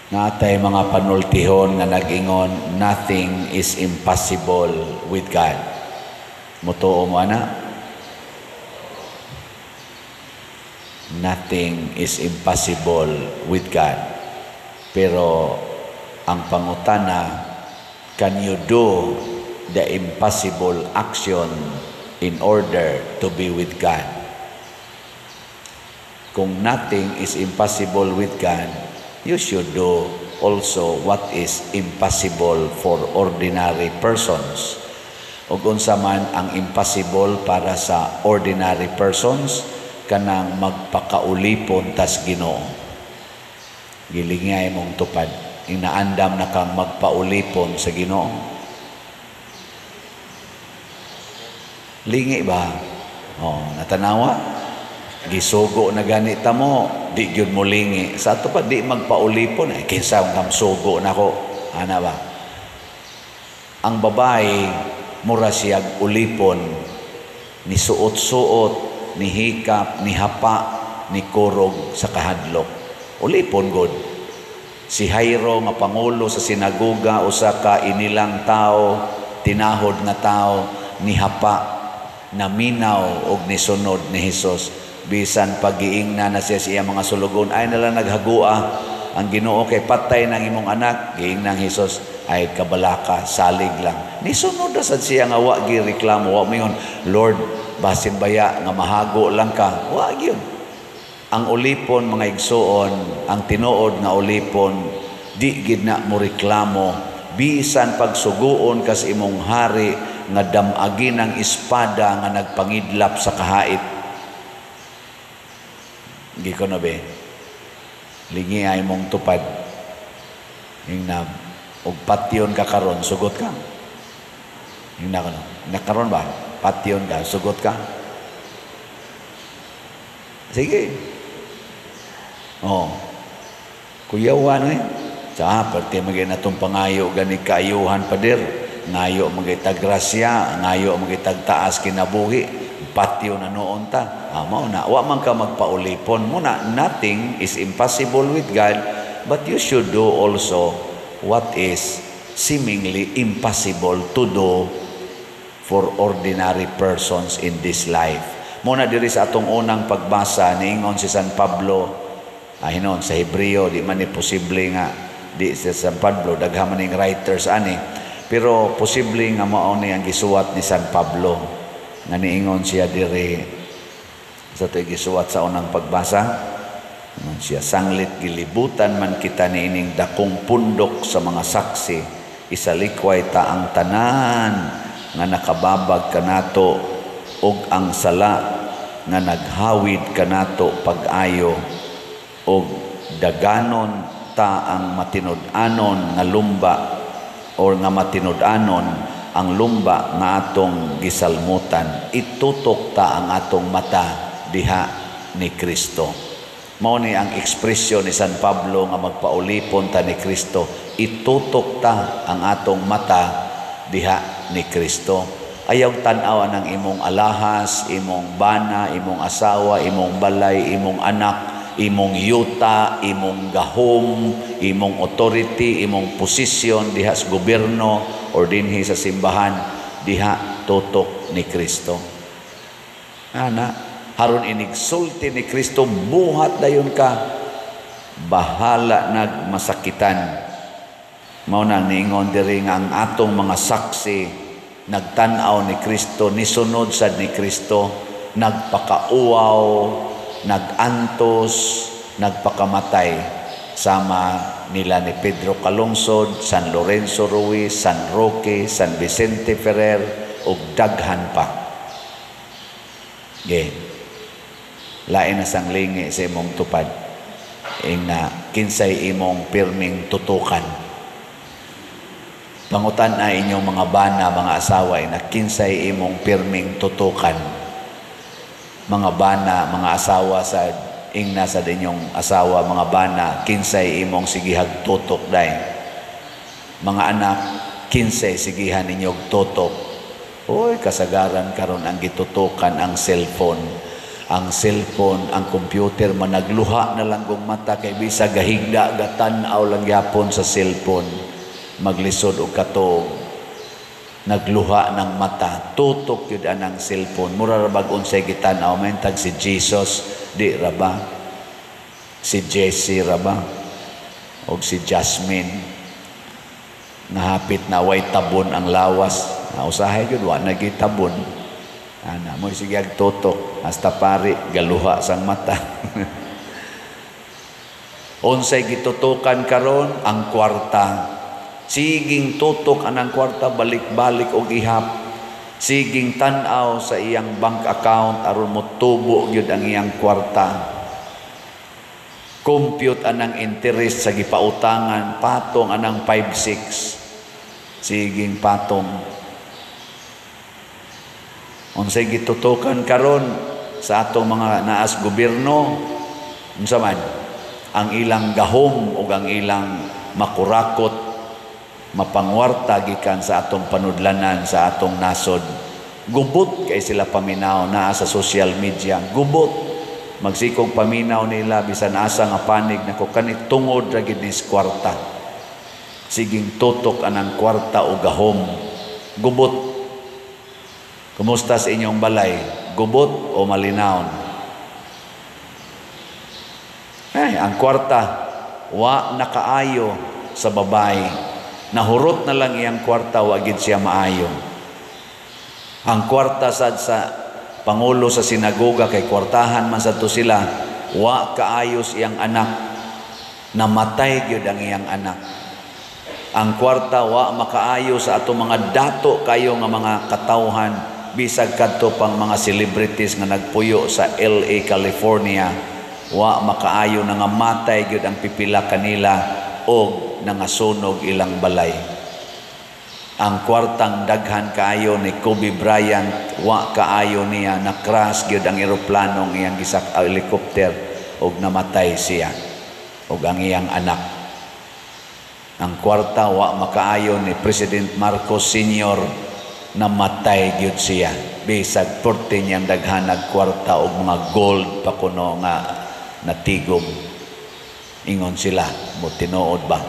Naa tay mga panultihon nga nag-ingon, "Nothing is impossible with God." Mutuo mo ana? Nothing is impossible with God. Pero ang pangutana, can you do the impossible action in order to be with God? Kung nothing is impossible with God, you should do also what is impossible for ordinary persons. Ug unsa man ang impossible para sa ordinary persons? Kanang magpakaulipon tas Ginoo. Gilingay mong tupad. Inaandam na kang magpaulipon sa Ginoo. Lingi ba? Oh, natanawa? Gisugo na ganita mo, di gyud mo lingi. Sa ato pa, di magpaulipon. Eh, kinsa ang sugo nako? Ana ba? Ang babae, mura siyag ulipon, ni suot-suot, ni hikap, ni hapa, ni kurog sa kahadlok. Ulipon god. Si Jairo nga pangulo sa sinagoga, usa ka inilang tao, tinahod nga tao, ni hapa, naminaw og nisunod ni Hesus. Bisan pagiingna na siya sa iyang mga sulugon, "Ay nala naghagua ang Ginoo kay patay ng imong anak." Giingnan Hesus, "Ay kabalaka, salig lang." Nisunod na sad siya nga wa gireklamo, wa moingon, "Lord, basin baya nga mahago lang ka." Wa gyud. Ang ulipon, mga igsuon, ang tinuod nga ulipon, di gid na mo reklamo bisan pagsuguon kas imong hari nga damagin ang espada nga nagpangidlap sa kahait. Gi ko na be. Lingi ay mong tupad. Ingna, og patyon ka karon, sugot ka. Ingna ko no. Nakaron ba? Patyon ka, sugot ka. Sige. Oh. Kuyawan eh. Sa parte magay na itong pangayo gani kaayuhan, pader. Ngayo magay grasya, ngayo magay taas kinabuhi. Patyo na noon ta. Ah, mao na, wa man ka magpaulipon. Muna, nothing is impossible with God, but you should do also what is seemingly impossible to do for ordinary persons in this life. Muna diri sa atong unang pagbasa, niingon si San Pablo, ah, hinon sa Hebreo, di man ni posible nga di si San Pablo, daghan man ning writers ani, pero posible nga mao ni ang gisuwat ni San Pablo nga niingon siya diri sa ito'y gisuwat sa unang pagbasa. Ingon siya, "Sanglit gilibutan man kita niining dakong pundok sa mga saksi, isalikway ta ang tanan nga nakababag kanato ug ang sala nga naghawid kanato pag-ayo, ug daganon ta ang matinud-anon nga lumba or nga matinud-anon ang lumba nga atong gisalmutan. Itutok ta ang atong mata diha ni Kristo." Mao ni ang ekspresyon ni San Pablo nga magpaulipon ta ni Kristo. Itutok ta ang atong mata diha ni Kristo. Ayaw tan-aw ang imong alahas, imong bana, imong asawa, imong balay, imong anak, imong yuta, imong gahom, imong authority, imong posisyon diha sa gobyerno or dinhi sa simbahan, diha tutok ni Kristo. Ana, haron inigsulti ni Kristo, buhat dayon ka, bahala nagmasakitan. Mao nang niingon diri nga ang atong mga saksi nagtan-aw ni Kristo, nisunod sad ni Kristo, nagpakauwaw, nagantos, nagpakamatay sama nila ni Pedro Calungsod, San Lorenzo Ruiz, San Roque, San Vicente Ferrer ug daghan pa. Ge. Lain na sang lingi sa imong tupad. Ingna kinsay imong pirming tutukan. Pangutan na inyong mga bana, mga asawa, na kinsay imong pirming tutukan. Mga bana, mga asawa sa ingna sa inyong asawa, mga bana, kinsay imong sigihag tutok day. Mga anak, kinsay sigihan ninyog tutok. Uy, kasagaran karon ang gitutukan ang cellphone. Ang cellphone, ang computer, managluha na lang kong mata kay bisa gahigda, gatan-aw lang gyapon sa cellphone. Maglisod og katog. Nagluha ng mata, tutok yun anang cellphone. Mura ra bag unsay gitan-aw, tag si Jesus, di ra ba? Si Jesse ra ba? Og si Jasmine. Nahapit na way tabon ang lawas. Na usahay yun, wa nagitabon. Ana, mo sige tutok hasta pari galuha sang mata. Unsay gitutukan karon? Ang kwarta. Siging tutok anang kwarta, balik-balik og ihap. Siging tan-aw sa iyang bank account aron motubo gyud ang iyang kwarta. Compute anang interest sa gipautangan, patong anang 5-6. Siging patong. Unsay gitutukan karon sa atong mga naas gobyerno? Unsa man ang ilang gahom ug ang ilang makurakot, mapangwarta gikan sa atong panudlanan, sa atong nasod. Gubot kay sila paminaw naa sa social media. Gubot magsikog paminaw nila bisan asa nga panig nako, kani tungod ra gid ni kwarta. Siging tutok anang kwarta o gahom. Gubot. Kumusta sa inyong balay? Gubot o malinawon? Ay, ang kwarta, wa nakaayo sa babae. Nahurot na lang iyang kwarta, wa gid siya maayo. Ang kwarta sad sa pangulo sa sinagoga, kay kwartahan man sad to sila, wa kaayos iyang anak. Namatay gyud ang iyang anak. Ang kwarta wa makaayo sa atong mga dato kayo nga mga katawhan, bisag kadto pang mga celebrities nga nagpuyo sa LA, California, wa makaayo, nangamatay gyud ang pipila kanila og nangasunog ilang balay. Ang kwartang daghan kaayo ni Kobe Bryant, wa kaayo niya, na-crash gyud ang eroplanong iyang gisak, helicopter, og namatay siya og ang iyang anak. Ang kwarta wa makaayo ni President Marcos Sr., namatay gyud siya. Bisag porte niyang daghanag kwarta og mga gold pa kuno nga natigom. Ingon sila, mo tinuod ba?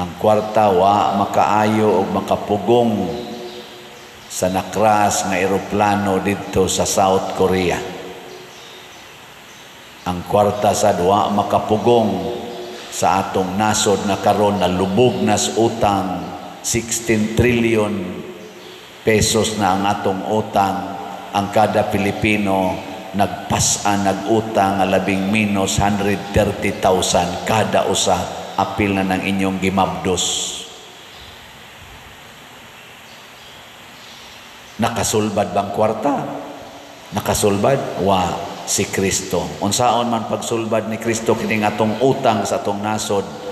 Ang kwarta wa makaayo og makapugong sa nakras nga eroplano didto sa South Korea. Ang kwarta sad wa makapugong sa atong nasod nga karon nalubog nas utang. 16 trillion pesos na ang atong utang. Ang kada Pilipino nagpas-an nag-utang nga labing minus 130,000 kada usa, apil na ng inyong gimabdos. Nakasulbad bang kwarta? Nakasulbad? Wa, si Kristo. Unsaon man pagsulbad ni Kristo kining atong utang sa atong nasod?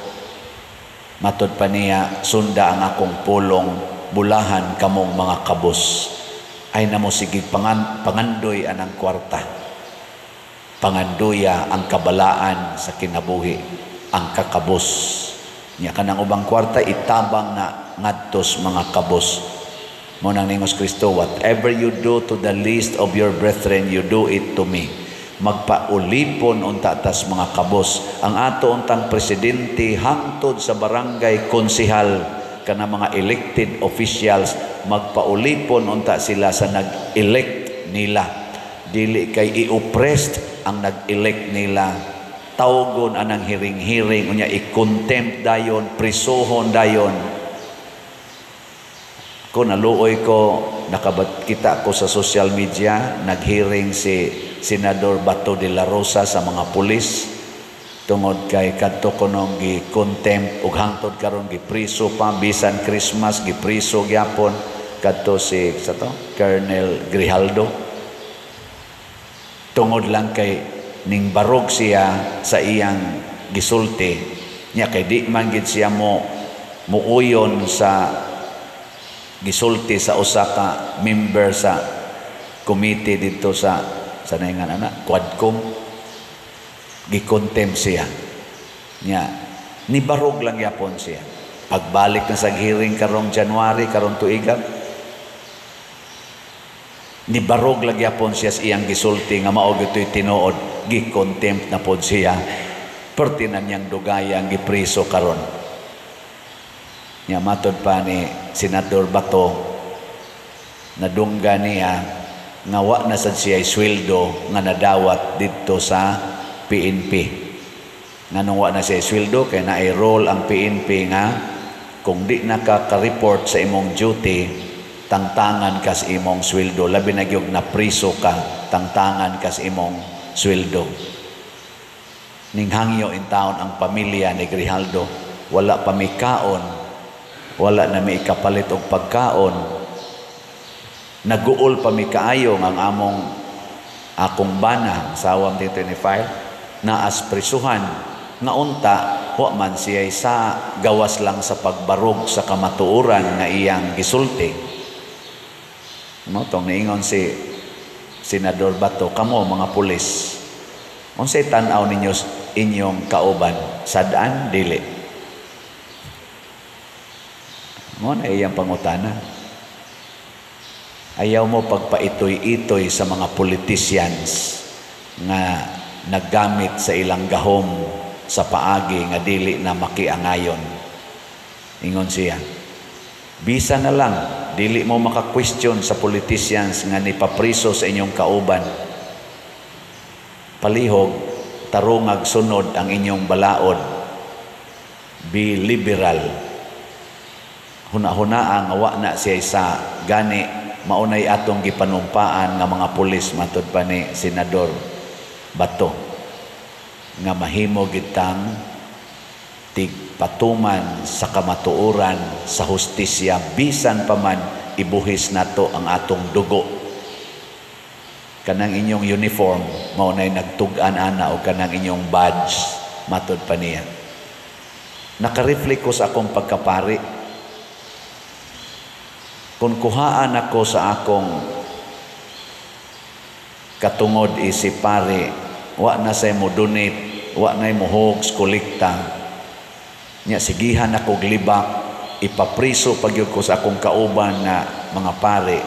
Matod pa niya, sunda ang akong pulong, bulahan kamong mga kabos. Ay namo sige pangandoy anang kwarta. Pangandoya ang kabalaan sa kinabuhi, ang kakabos. Nya kanang ubang kwarta itabang na ngadtos mga kabos. Mo nang ningos Kristo, whatever you do to the least of your brethren, you do it to me. Magpaulipon unta tas mga kabos. Ang ato untang presidente hangtod sa barangay konsehal kana mga elected officials, magpaulipon unta sila sa nag-elect nila. Dili kay i-oppressed ang nag-elect nila. Tawgon anang hiring-hiring unya i-contempt dayon, prisuhon dayon. Ko naluoy ko, nakabat kita ko sa social media, naghearing si Senador Bato de la Rosa sa mga pulis tungod kay kadto kunong gi-contempt ug hangtod karon gipriso pa, bisan Christmas gipriso gyapon kadto si sa to Colonel Grijaldo, tungod lang kay ning barog siya sa iyang gisulti niya, kay di man gid siya mo muuyon sa gisulti sa usa ka member sa committee dito sa naingan ana Quadcom. Gikontempt siya niya, nibarog lang yapon siya. Pagbalik na sa hearing karong January karong tuiga, Nibarog lagi apon siya sa iyang gisulti nga mao gito'y tinuod, gi-contempt na pod siya. Perti na niyang dugaya ang gipriso karon. Nya matod pa ni Senador Bato, nadungga niya nga wa na sad siya sweldo nga nadawat didto sa PNP. Nganong wa na siya sweldo? Kay na-roll ang PNP nga kung di na ka ka-report sa imong duty, tangtangan ka sa imong sweldo. Labi na gyud na priso ka, tangtangan ka sa imong sweldo. Ninghangyo in taon ang pamilya ni Grijaldo, wala pa mi kaon, wala na mi ikapalit og pagkaon, naguol pa mi kaayo ang among akong bana, asawa dito ni file naas prisuhan, nga unta wa man siya sa gawas lang sa pagbarog sa kamatuoran nga iyang gisulti. Mo tong niingon si Senador Bato, kamo mga pulis, unsay tan-aw ninyo inyong kauban, sad-an dili? Mo na iyang pangutana. Ayaw mo pagpaitoy-itoy sa mga politicians nga naggamit sa ilang gahom sa paagi nga dili na makiangayon. Ingon siya, bisa na lang dili mo maka-question sa politicians nga nipapriso sa inyong kauban. Palihog, tarungag sunod ang inyong balaod. Be liberal. Huna-hunaa nga wa na siya sa gani maunay atong gipanumpaan nga mga pulis, matud pa ni Senador Bato, nga mahimo gitang tigpatuman sa kamatuoran sa hustisya bisan pa man ibuhis nato ang atong dugo. Kanang inyong uniform mao nay nagtug-an ana o kanang inyong badge, matud pa niya. Nakareflect ko sa akong pagkapari. Kung kuhaan ako sa akong katungod isip pare, wa na say mo donate, wa na mo hoax, kolekta. Nya sigihan ako glibak, ipapriso pagyud ko sa akong kauban na mga pare.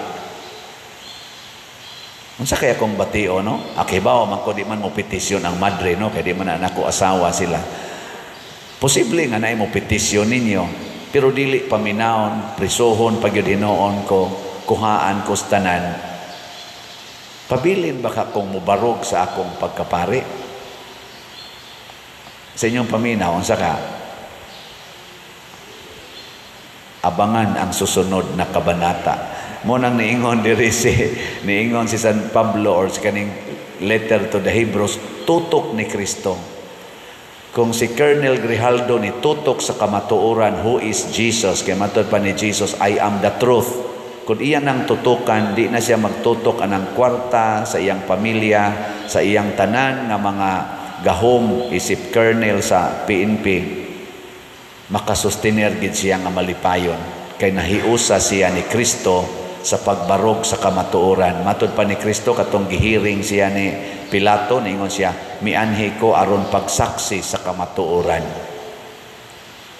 Unsa kaya akong batio, no? Akibaw man ko di man mo petisyon ang madre, no? Kay di man na ako asawa sila. Posible nga naay mo petisyon ninyo, pero dili paminawon, prisohon pagyud hinuon ko, kuhaan ko sa tanan. Pabilin ba ka kung mubarog sa akong pagkapari? Sa inyong paminaw, unsa ka? Abangan ang susunod na kabanata. Mo nang niingon diri si niingon si San Pablo or sa kaning letter to the Hebrews, tutok ni Kristo. Kung si Colonel Grijaldo ni tutok sa kamatuoran, who is Jesus? Kay matod pa ni Jesus, I am the truth. Kung iya nang tutukan, di na siya magtutok anang kwarta sa iyang pamilya, sa iyang tanan nga mga gahom isip colonel sa PNP, makasustener gid siya nga malipayon. Kay nahiusa siya ni Kristo sa pagbarog sa kamatuoran. Matod pa ni Kristo katong gihiring siya ni Pilato, niingon siya, mianhi ko aron pagsaksi sa kamatuoran.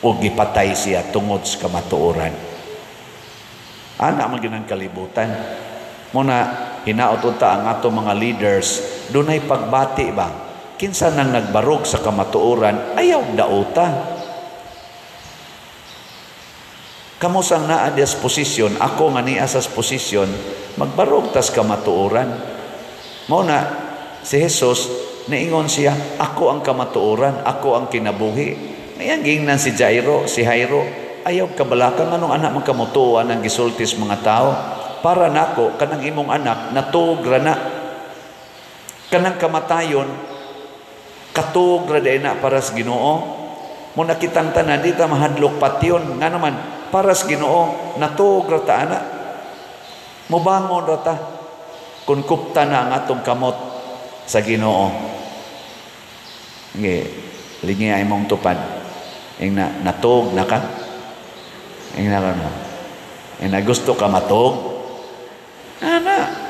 O gipatay siya tungod sa kamatuoran. Ana man gyud ang kalibutan. Muna hinaot unta ang ato mga leaders, dunay pagbati ba? Kinsa nang nagbarog sa kamatuoran, ayaw dauta. Kamo sang naa dias posisyon, ako nga niya sa posisyon, magbarog tas kamatuoran. Mao na si Jesus niingon siya, ako ang kamatuoran, ako ang kinabuhi. Mayang giingnan si Jairo, si Jairo, ayaw kabalaka nganong anak man kamutuan ang gisultis mga tao. Para nako kanang imong anak natuog ra na. Kanang kamatayon katuog ra day na para sa Ginoo. Mo nakitang tanan di ta mahadlok patyon, ngano man para sa Ginoo natuog ra ta ana. Mobangon ra ta kun kupta na ang atong kamot sa Ginoo. Nge lingi ay mong tupad. Ing na natuog na ka. Ing na ano. Ing na gusto ka matuog. Ana.